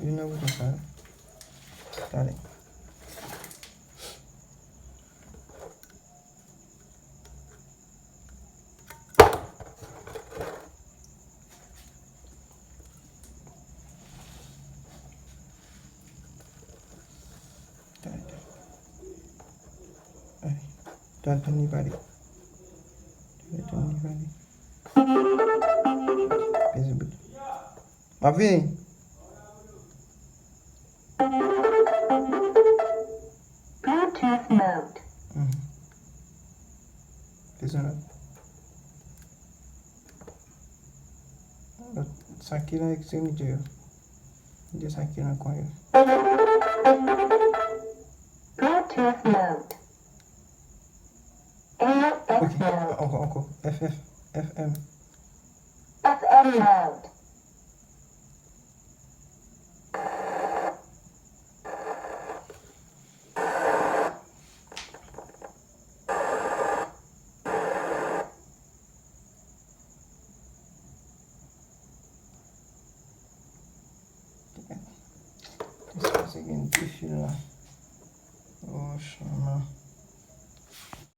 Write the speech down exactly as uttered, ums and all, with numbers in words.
Vin nan bouton sa. Talè. Talè, talè. Talè, tann li pale. Talè, tann li pale. Peze bouton. M ap vini. Bluetooth mode. Mhm. Peze lòt. Lòt, sa ki nan ekstremite yo. De sa ki nan kwen yo. Bluetooth mode. A X mode. Ok, ankò, ankò. F F, F M. F M mode. Sipoze gen de fil la. Oh, chama.